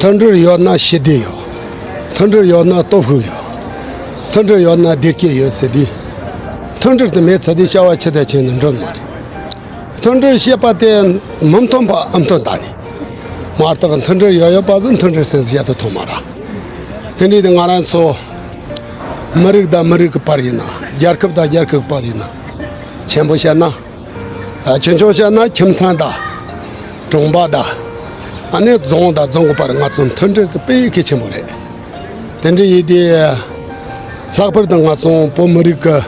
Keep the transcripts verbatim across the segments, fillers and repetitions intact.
མཐུན་སྒྲིལ་ཡོད་ན་ཞི་བདེ་ཡོད། མཐུན་སྒྲིལ་ཡོད་ན་སྟོབས་ཤུགས་ཡོད། མཐུན་སྒྲིལ་ཡོད་ན་བདེ་སྐྱིད་ཡོད་ཟེར་དུས། མཐུན་སྒྲིལ་དེ་མེད་ཚེ་དེ་བྱ་བ་ཆེ་དང་ཆེ་ནི་འགྲུབ་མ་རེད། མཐུན་སྒྲིལ་ཞེས་པ་དེ་མི་མཐུན་པ་ཨ་མཐུན་ད་ནི། མ་གཏོགས་མཐུན་སྒྲིལ་ཡོད་ཡོད་པ་ཟིན་མཐུན་སྒྲིལ་ཟེར་ཟེར་ཡ་དེ་ཐོན་མ་ར། དེ་འདྲའི་དེ་ང་རང་ཚོ་མི་རིགས་དང་མི་རིགས་ཀྱི་བར་ཡིན་ན། རྒྱལ་ཁབ་དང་རྒྱལ་ཁབ་ཀྱི་བར་ཡིན་ན། ཆེན་པོ་བཤད་ན། ཨ། ཆུང་ཆུང་བཤད་ན་ཁྱིམ་ཚང་དང་གྲོང་པ་དང་། ཨ་ནི་རྫོང་དང་རྫོང་གི་བར་ང་ཚོ་མཐུན་སྒྲིལ་དེ་དཔེ་གལ་ཆེན་པོ་རེད། དེ་འདྲ་ཡིན་དུས། ལྷག་པར་དུ་ང་ཚོ་བོད་མི་རིགས་ཀྱི།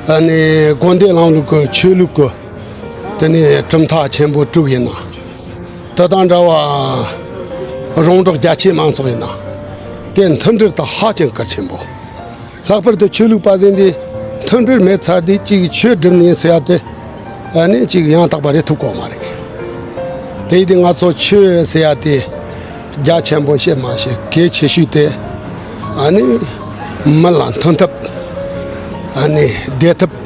ཨ་ནི་དགོན་སྡེ་ལམ་ལུགས་ཀྱི་ཆོས་ལུགས་ཀྱི། དེ་ནས་གྲུབ་མཐའ་ཆེན་པོ་དྲུག་ཡིན་ན། དེ་དང་འདྲ་བ་རོང་འབྲོག་རྒྱ་ཆེའི་མང་ཚོགས་ཡིན་ན། དེ་མཐུན་སྒྲིལ་དེ་ཧ་ཅང་གལ་ཆེན་པོ། ལྷག་པར་དུ་ཆོས་ལུགས་པ་ཟེར་འདི་མཐུན་སྒྲིལ་མེད་ཚར་དུས་གཅིག་ཆོས་སྒྲུབ་ནས་ཟེར་ཡ་དེ། ཨ་ནི་གཅིག་ཡང་དག་པ་རེད་ཐུབ་ཀྱི་མ་རེད། དེ་ཡིན་དུས་ང་ཚོ་ཆོས་ཟེར་ཡ་དེ་རྒྱ་ཆེན་པོ་བཤད་མ་བཤད་གལ་ཆེ་ཤོས་དེ། ཨ་ནི་མི་ལ་མཐུན་ཐབས། ཨ་ནི་བདེ་ཐབས།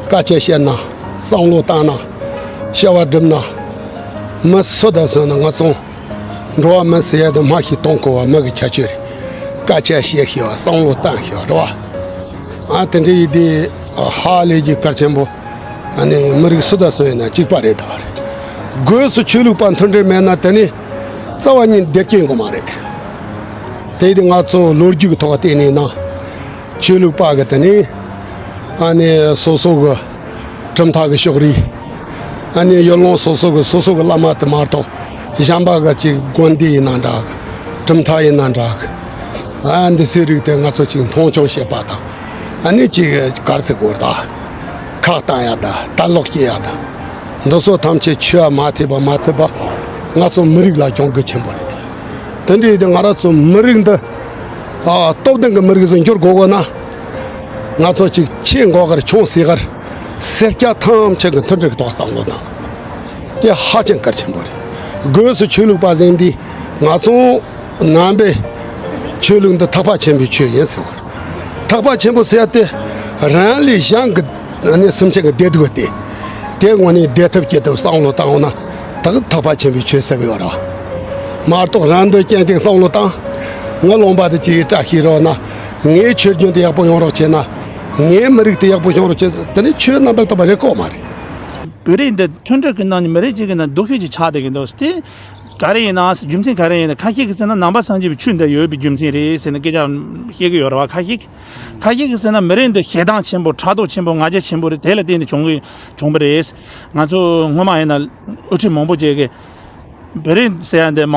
དཀའ་སྤྱད་བཤད་ན་བསམ་བློ་བཏང་ན། བྱ་བ་སྒྲུབ་ན། མི་སུ་དང་སུ་ན་ང་ཚོ་འགྲོ་བ་མི་ཟེར་ཡ་དེ་མ་ཤི་གཏོང་དགོས་པ་མི་གི་ཁྱད་ཆོས་རེད། དཀའ་སྤྱད་བཤད་ཤེས་པ། བསམ་བློ་བཏང་ཤེས་པ་རེད་བ། ཨ། དེ་འདྲ་ཡིན་དུས་ཧ་ལས་ཀྱི་གལ་ཆེན་པོ། ཨ་ནི་མི་རིགས་སུ་དང་སུ་ཡིན་ན་གཅིག་པ་རེད་ད། སྒོས་སུ་ཆོས་ལུགས་པ་མཐུན་སྒྲིལ་མེད་ན་དེ་ནི་རྩ་བ་ཉིད་བདེ་སྐྱིད་ཡོང་གི་མ་རེད། དེ་ཡིན་དུས་ང་ཚོ་ལོ་རྒྱུས་ཀྱི་ཐོག་བལྟས་ནས་ན། ཆོས་ལུགས་པ་གི་དེ་ནི། ཨ་ནི་སོ་སོ་གི་གྲུབ་མཐའ་གི་ཕྱོགས་རིས། ཨ་ནི་ཡུལ་ལུང་སོ་སོ་གི་སོ་སོ་གི་བླ་མ་དེ་མ་གཏོགས་གཞན་པ་གི་ཅིག་དགོན་སྡེ་ཡིན་ན་འདྲ་གི། གྲུབ་མཐའ་ཡིན་ན་འདྲ་གི། ཨ། འདི་ཚོའི་རིགས་དེ་ང་ཚོ་ཅིག་མཐོང་ཆུང་བྱེད་པ་དང་། ཨ་ནི་ཅིག་ག་རེ་ཟེར་དགོས་རེད་ད། ཁག་བཏང་ཡ་དང་དད་ལོག་སྐྱེ་ཡ་དང་། འདི་ཚོ་ཐམས་ཅད་ཆོས་ལ་མ་ཐེ་བ་མ་ཚུད་པ། ང་ཚོ་མི་རིགས་ལ་གྱོང་གུད་ཆེན་པོ་རེད། དེ་འདྲ་ཡིན་དུས་ང་རང་ཚོ་མི་རིགས་འདི། ཨ། སྟོབས་ལྡན་གྱི་མི་རིགས་སུ་འགྱུར་དགོས་དགོས་ན། ང་ཚོ་གཅིག་ཆེས་མགོ་དཀར་ཆུང་སེ་དཀར། སེར་སྐྱ་ཐམས་ཅད་ཀྱི་མཐུན་སྒྲིལ་གྱི་ཐོག་བསམ་བློ་བཏང་། དེ་ཧ་ཅང་གལ་ཆེན་པོ་རེད། སྒོས་སུ་ཆོས་ལུགས་པ་ཟེར་འདི་ང་ཚོ་ནང་པའི་ཆོས་ལུགས་འདི་ཐེག་པ་ཆེན་པོའི་ཆོས་ཡིན་ཟེར་བ་རེད། ཐེག་པ་ཆེན་པོ་ཟེར་ཡ་དེ་རང་ལས་གཞན་གྱི་ནི་སེམས་ཅན་གྱི་བདེ་སྡུག་སྟེ། དེ་དངོས་གནས་བདེ་ཐབས་སྐྱིད་ཐབས་བསམ་བློ་བཏང་འོང་ན་ད་གི་ཐེག་པ་ཆེན་པོའི་ཆོས་ཟེར་གི་ཡོད་ར། མ་གཏོགས་རང་འདོད་ཅན་ཅིག་བསམ་བློ་བཏང་། ངའི་ལུང་པ་དེ་ཅིག་བཀྲ་ཤིས་རོགས་ན། ངའི་ཆོས་རྒྱུན་དེ་ཡག་པོ་ཡོང་རོགས་བྱས་ན། ངའི་མི་རིགས་དེ་ཡག་པོ་བྱུང་རོགས་བྱས། དེ་ནི་ཆོས་རྣམ་པར་དག་པ་རེད་ཀོ་མ་རེད། བོད་རིགས་འདི་མཐུན་སྒྲིལ་གྱི་ནང་ནས་མི་རིགས་གཅིག་གི་ནང་སྡུག་ཤོས་ཅིག་ཆགས་བསྡད་ཀྱི་འདུག་སྟེ། ག་རེ་ཡིན་ན་རྒྱུ་མཚན་ག་རེ་ཡིན་ན་ཁ་ཤས་ཀྱིས་ཟེར་ན་ནང་པ་སངས་རྒྱས་པའི་ཆོས་འདི་ཡོད་པའི་རྒྱུ་མཚན་རེད་ཟེར་ནས་སྐད་ཆ་བཤད་ཀྱི་ཡོད་རེད་བ། ཁ་ཤས་ཁ་ཤས་ཀྱིས་ཟེར་ན་མི་རིགས་འདི་ཞེ་སྡང་ཆེན་པོ་ཕྲག་དོག་ཆེན་པོ་ང་རྒྱལ་ཆེན་པོ་རེད། དེ་ལ་བརྟེན་ནས་བྱུང་གི་བྱུང་བ་རེད། ང་ཚོ་སྔོན་མ་ཡིན་ན་དབུ་ཁྲིད་མང་པོ་ཅིག་གིས་བོད་རིགས་ཟེར་ཡ་འདི་མ་